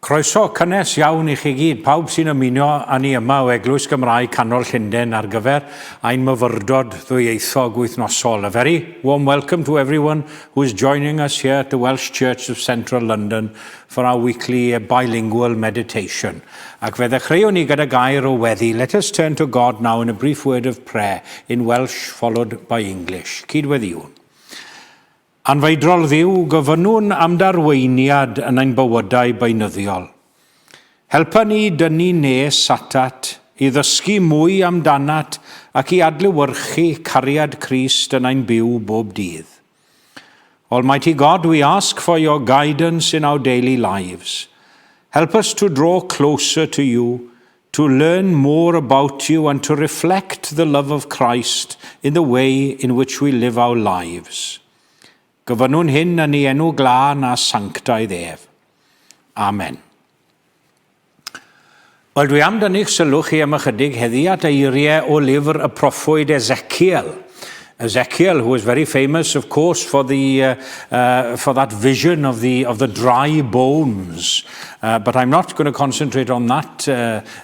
Croeso cynnes iawn i chi gyd, pawb sy'n ymuno â ni yma o Eglwys Gymraeg Canol Llundain ar gyfer ein myfyrdod ddwyieithog wythnosol. A very warm welcome to everyone who is joining us here at the Welsh Church of Central London for our weekly bilingual meditation. Ac fe ddechreuwn ni gyda gair o weddi. Let us turn to God now in a brief word of prayer in Welsh followed by English. Cydweddïwn. Anfeidrol Dduw, gofynnwn am d'arweiniad yn ein bywydau beunyddiol. Helpa ni i dynnu nes atat, i ddysgu mwy amdanat ac i adlewyrchu cariad Crist yn ein byw bob dydd. Almighty God, we ask for your guidance in our daily lives. Help us to draw closer to you, to learn more about you and to reflect the love of Christ in the way in which we live our lives. Gofynnwn hyn yn ei enw glân a sanctaidd ef. Amen. Wel, dwi am dynnu'ch sylw chi am ychydig heddi at eiriau o lyfr y proffwyd Ezekiel. Ezekiel, who was very famous, of course, for, the, for that vision of the, of the dry bones. But I'm not going to concentrate on that,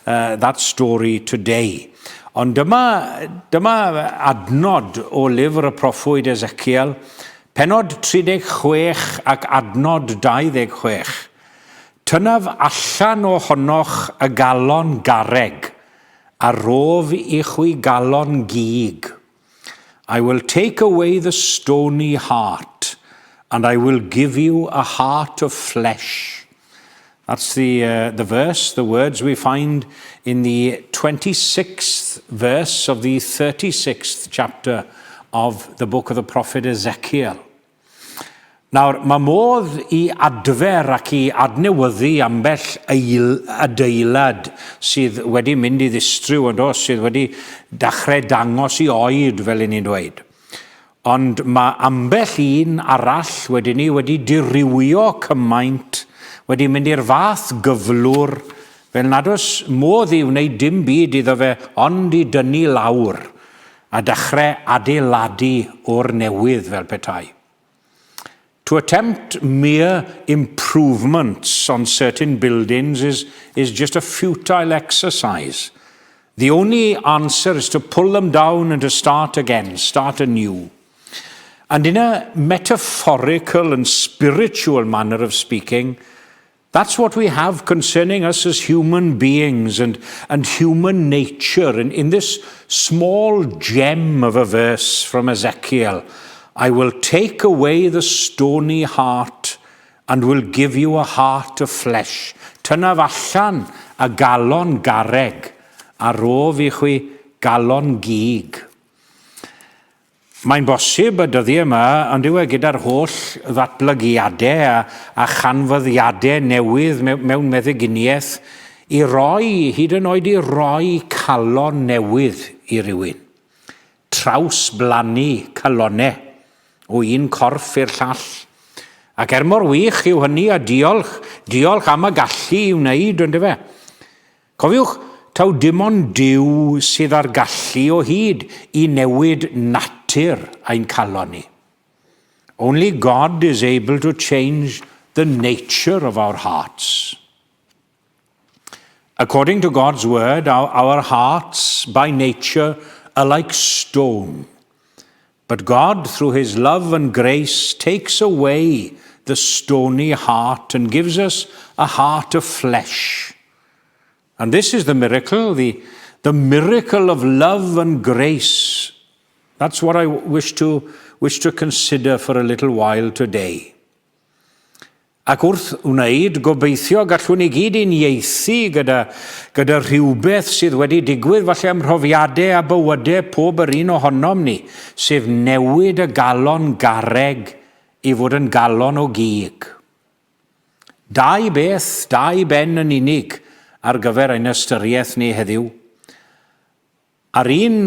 that story today. Ond dyma, dyma adnod o lyfr y proffwyd Ezekiel, penod 36 ac adnod 26. Tynnaf allan ohonoch y galon garreg, a rof i chwi galon gig. I will take away the stony heart, and I will give you a heart of flesh. That's the, the verse, the words we find in the 26th verse of the 36th chapter of the book of the prophet Ezekiel. Nawr, mae modd i adfer ac i adnewyddu ambell adeilad sydd wedi mynd i ddistryw yn does, sydd wedi dachrau dangos i oed, fel 'yn ni'n dweud. Ond mae ambell un arall wedyn ni wedi dirywio cymaint, wedi mynd i'r fath gyflwr, fel nad oes modd i wneud dim byd iddo fe ond i dynnu lawr a dechrau adeiladu o'r newydd fel petai. To attempt mere improvements on certain buildings is, is just a futile exercise. The only answer is to pull them down and to start again, start anew. And in a metaphorical and spiritual manner of speaking, that's what we have concerning us as human beings and, and human nature. And in this small gem of a verse from Ezekiel, I will take away the stony heart and will give you a heart of flesh. Tynnaf allan y galon garreg a rof i chwi galon gig. Mae'n bosib y dyddiau yma, ond yw e gyda'r holl ddatblygiadau a, a chanfyddiadau newydd mewn meddyginiaeth, i roi, hyd yn oed i roi calon newydd i rywun. Trawsblannu calonnau o un corff i'r llall. Ac er mor wych yw hynny a diolch, diolch am y gallu i wneud, ond fe. Cofiwch, taw dim ond Duw sydd â'r gallu o hyd i newid natur ein calon ni. Only God is able to change the nature of our hearts. According to God's word, our, our hearts by nature are like stone. But God, through his love and grace, takes away the stony heart and gives us a heart of flesh. And this is the miracle, the, the miracle of love and grace. That's what I wish to, wish to consider for a little while today. Ac wrth wneud, gobeithio gallwn ni gyd uniaethu gyda, gyda rhywbeth sydd wedi digwydd falle ym mhrofiadau a bywydau pob yr un ohonom ni, sef newid y galon garreg i fod yn galon o gig. Dau beth, dau ben yn unig ar gyfer ein ystyriaeth ni heddiw. Ar un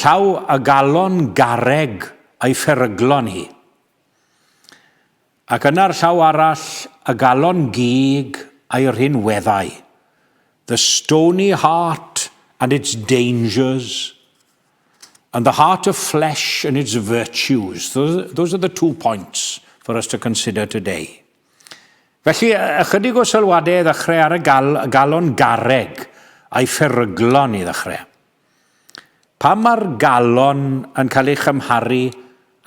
llaw y galon garreg a'i pheryglon hi. Ac yna'r llaw arall y galon gig a'i rhinweddau. The stony heart and its dangers, and the heart of flesh and its virtues. Those, those are the two points for us to consider today. Felly, ychydig o sylwadau i ddechrau ar y gal galon garreg a'i pheryglon i ddechrau. Pam mae'r galon yn cael ei chymharu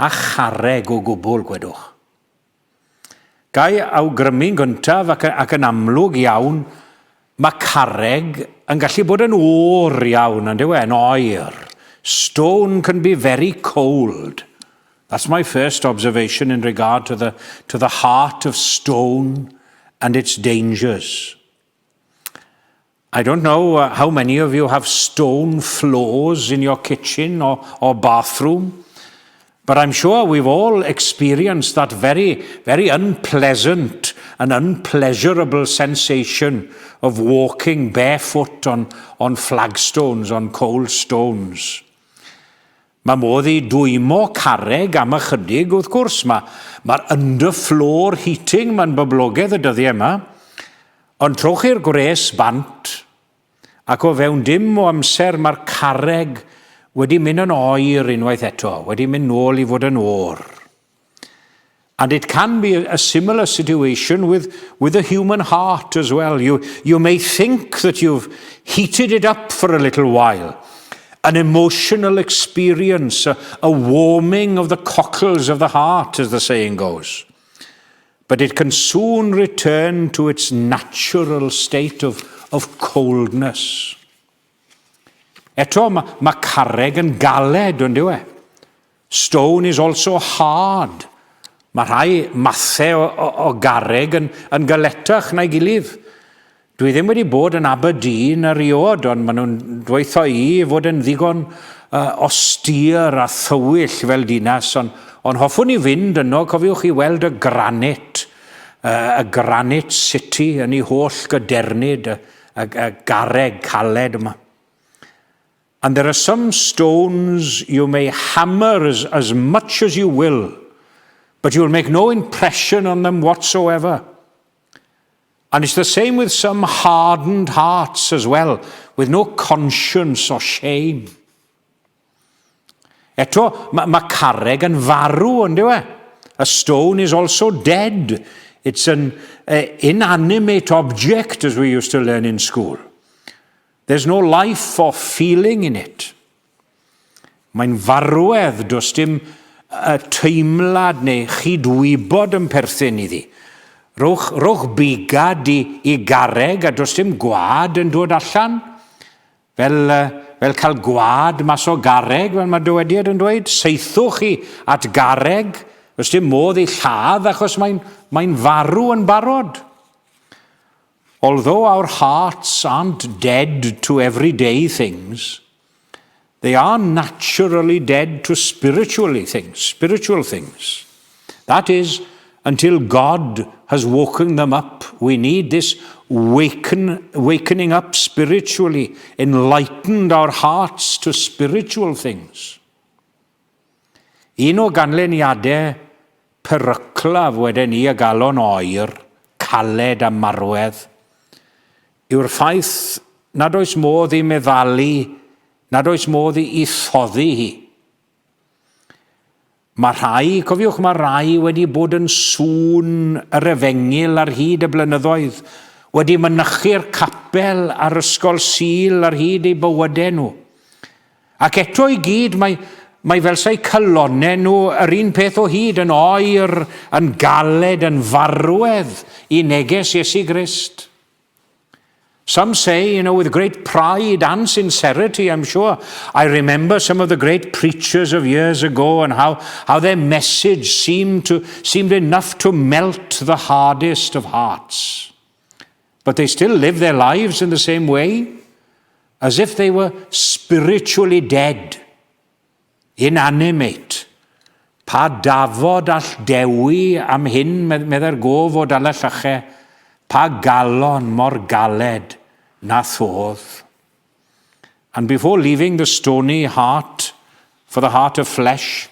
â charreg o gwbl, gwedwch? Gai awgrymu'n gyntaf ac, ac yn amlwg iawn, mae carreg yn gallu bod yn oer iawn, yn dyw e, yn oer. Stone can be very cold. That's my first observation in regard to the, to the heart of stone and its dangers. I don't know how many of you have stone floors in your kitchen or, or bathroom, but I'm sure we've all experienced that very, very unpleasant and unpleasurable sensation of walking barefoot on, on flagstones, on cold stones. Mae modd i dwymo carreg am ychydig, wrth gwrs. Mae'r mae underfloor heating mae'n boblogaidd y dyddiau yma. Ond trowch chi'r gwres bant, ac o fewn dim o amser mae'r carreg wedi mynd yn oer unwaith eto, wedi mynd nôl i fod yn oer. And it can be a similar situation with, with the human heart as well. You, you may think that you've heated it up for a little while, an emotional experience, a, a warming of the cockles of the heart, as the saying goes. But it can soon return to its natural state of, of coldness. Eto, mae, mae carreg yn galed, ond yw e? Stone is also hard. Mae rhai mathau o, o, o garreg yn, yn galetach na'i gilydd. Dwi ddim wedi bod yn Aberdeen erioed, ond maen nhw'n dweutho i fod yn ddigon uh, austere a thywyll fel dinas, ond, ond hoffwn i fynd yno, cofiwch i weld y granit, uh, y Granite City yn ei holl gadernid, y, y, y garreg caled yma. And there are some stones you may hammer as, as much as you will, but you'll make no impression on them whatsoever. And it's the same with some hardened hearts as well, with no conscience or shame. Eto, mae, mae carreg yn farw, ond yw e? A stone is also dead. It's an uh, inanimate object, as we used to learn in school. There's no life or feeling in it. Mae'n farwedd, does dim y teimlad neu chydwybod yn perthyn iddi. Rhowch, rhowch bigad i, i garreg a does dim gwaed yn dod allan. Fel, fel cael gwaed mas o garreg, fel mae dywediad yn dweud. Saethwch chi at garreg, does dim modd i lladd achos mae'n mae farw yn barod. Although our hearts aren't dead to everyday things, they are naturally dead to spiritually things, spiritual things. That is, until God has woken them up. We need this waken, wakening up spiritually, enlightened our hearts to spiritual things. Un o ganlyniadau peryclaf wedyn ni y galon oer, caled a marwedd, yw'r ffaith nad oes modd i meddalu, nad oes modd i thoddi hi. Mae rhai, cofiwch, mae rhai wedi bod yn sŵn yr efengyl ar hyd y blynyddoedd, wedi mynychu'r capel a'r ysgol Sul ar hyd eu bywydau nhw. Ac eto i gyd, mae, mae fel sa'i calonnau nhw yr un peth o hyd, yn oer, yn galed, yn farwedd i neges Iesu Grist. Some say, you know, with great pride and sincerity, I'm sure. I remember some of the great preachers of years ago and how, how their message seemed, to, seemed enough to melt the hardest of hearts. But they still live their lives in the same way, as if they were spiritually dead, inanimate. Pa dafod all dewi am hyn, meddai'r gof o dala llychau, pa galon mor galed na thodd. And before leaving the stony heart for the heart of flesh,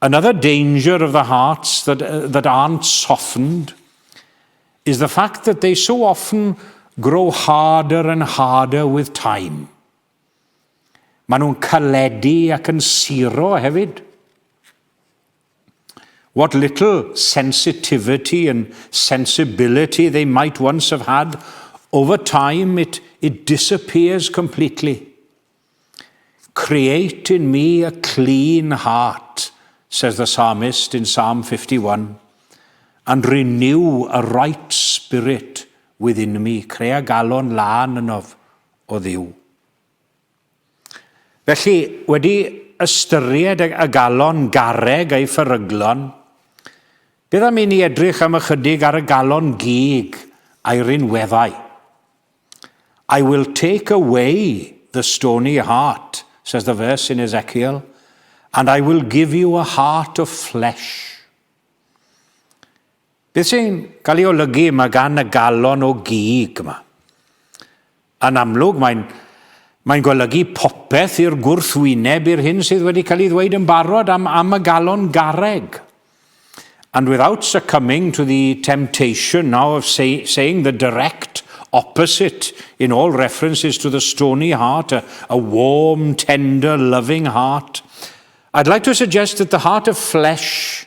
another danger of the hearts that, uh, that aren't softened is the fact that they so often grow harder and harder with time. Maen nhw'n caledu ac yn suro hefyd. What little sensitivity and sensibility they might once have had, over time it disappears completely. "Create in me a clean heart," says the psalmist in Psalm 51, "and renew a right spirit within me." Crea galon lân ynof, O Dduw. Felly, wedi ystyried y galon garreg a'i pheryglon, beth am i ni edrych am ychydig ar y galon gig a'i rinweddau? "I will take away the stony heart," says the verse in Ezekiel, "and I will give you a heart of flesh." Beth sy'n cael ei olygu yma gan y galon o gig yma? Yn amlwg, mae'n golygu popeth i'r gwrthwyneb i'r hyn sydd wedi cael ei ddweud yn barod am y galon garreg. And without succumbing to the temptation now of saying the direct opposite in all references to the stony heart, a warm, tender, loving heart, I'd like to suggest that the heart of flesh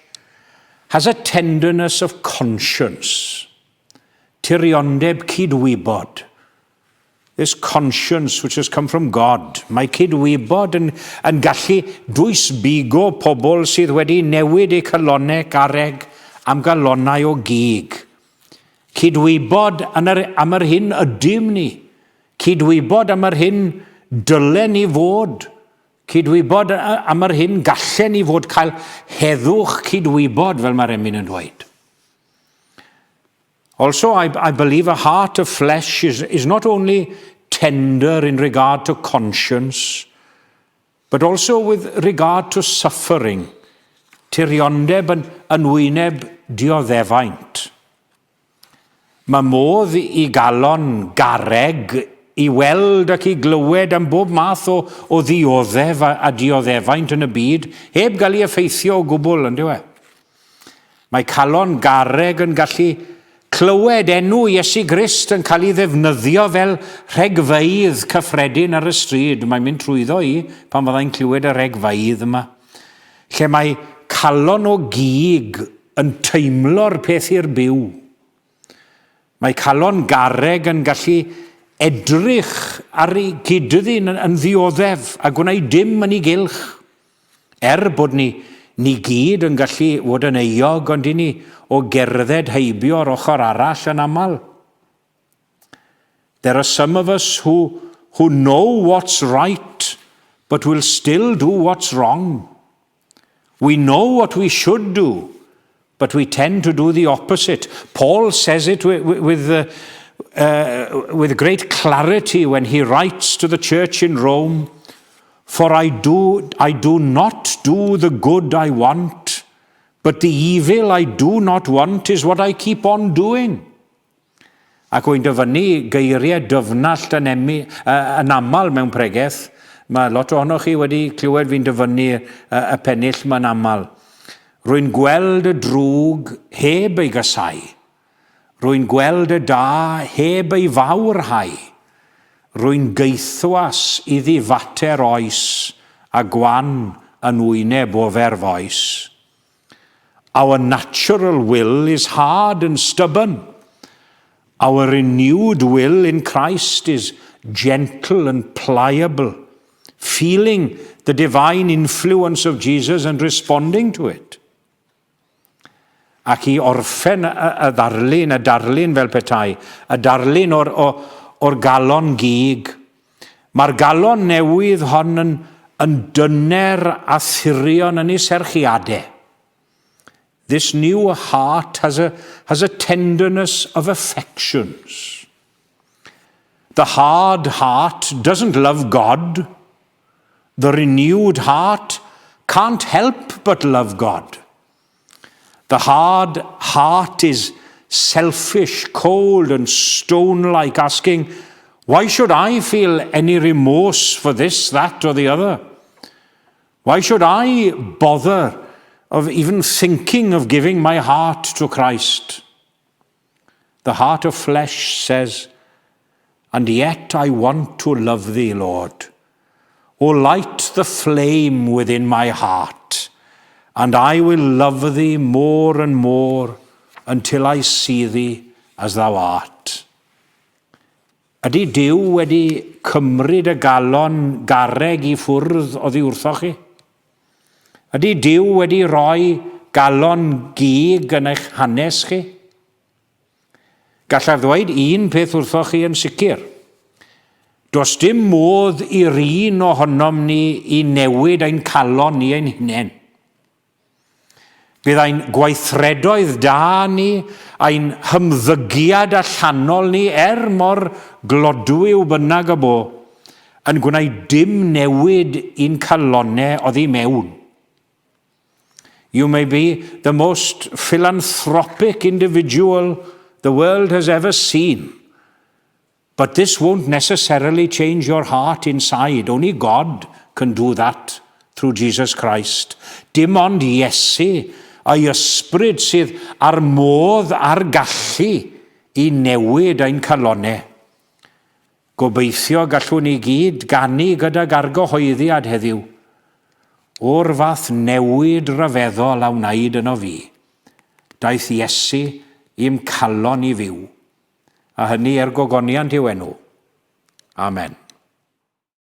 has a tenderness of conscience. Tiriondeb cydwybod. This conscience which has come from God. Mae cydwybod yn gallu dwysbigo pobl sydd wedi newid eu calonnau garreg am galonnau o gig. Cydwybod am yr hyn ydym ni. Cydwybod am yr hyn dylen ni fod. Cydwybod am yr hyn gallen ni fod, cael heddwch cydwybod, fel mae'r emyn yn dweud. Also, I believe a heart of flesh is not only tender in regard to conscience, but also with regard to suffering. Tiriondeb yn wyneb dioddefaint. Mae modd i galon garreg i weld ac i glywed am bob math o ddioddef a dioddefaint yn y byd, heb gael ei effeithio o gwbl, yn dyw e? Mae calon garreg yn gallu clywed enw Iesu Grist yn cael ei ddefnyddio fel rhegfeydd cyffredin ar y stryd. Mae'n mynd trwyddo i pan fyddai'n clywed y rhegfeydd yma. Lle mae calon o gig yn teimlo'r peth i'r byw. Mae calon garreg yn gallu edrych ar ei gyd-ddyn yn ddioddef a gwneud dim yn ei gylch. Er bod ni gyd yn gallu fod yn euog, ond i ni o gerdded heibio'r ochr arall yn aml. There are some of us who know what's right, but will still do what's wrong. We know what we should do, but we tend to do the opposite. Paul says it with great clarity when he writes to the church in Rome, "For I do not do the good I want, but the evil I do not want is what I keep on doing." Ac wy'n dyfynnu geiriau Dyfnallt yn aml mewn pregeth. Mae lot ohonoch chi wedi clywed fi'n dyfynnu y pennill ma'n aml. "Rwy'n gweld y drwg heb ei gasáu. Rwy'n gweld y da heb ei fawrhau. Rwy'n gaethwas i ddifater oes a gwan yn wyneb ofer foes." Our natural will is hard and stubborn. Our renewed will in Christ is gentle and pliable, feeling the divine influence of Jesus and responding to it. Ac i orffen y darlun fel petai, y darlun o'r galon gig, mae'r galon newydd hon yn dyner a thirion yn ei serchiadau. This new heart has a tenderness of affections. The hard heart doesn't love God. The renewed heart can't help but love God. The hard heart is selfish, cold, and stone like, asking, "Why should I feel any remorse for this, that, or the other? Why should I bother of even thinking of giving my heart to Christ?" The heart of flesh says, "And yet I want to love thee, Lord. O, light the flame within my heart. And I will love thee more and more until I see thee as thou art. Ydy Duw wedi cymryd y galon garreg i ffwrdd oddi wrthoch chi? Ydy Duw wedi rhoi galon gig yn eich hanes chi? Gallaf ddweud un peth wrthoch chi yn sicr. Does dim modd i'r un ohonom ni i newid ein calon ni ein hunain. Bydd ein gweithredoedd da ni, ein hymddygiad allanol ni, er mor glodwiw bynnag y bo, yn gwneud dim newid i'n calonnau oddi mewn. You may be the most philanthropic individual the world has ever seen, But this won't necessarily change your heart inside. Only God can do that through Jesus Christ. Dim ond Iesu a'i ysbryd sydd â'r modd a'r gallu i newid ein calonnau. Gobeithio gallwn ni gyd ganu gydag argyhoeddiad heddiw. O'r fath newid rhyfeddol a wnaed yno fi, daeth Iesu i'm calon i fyw. A hynny er gogoniant i'w enw. Amen.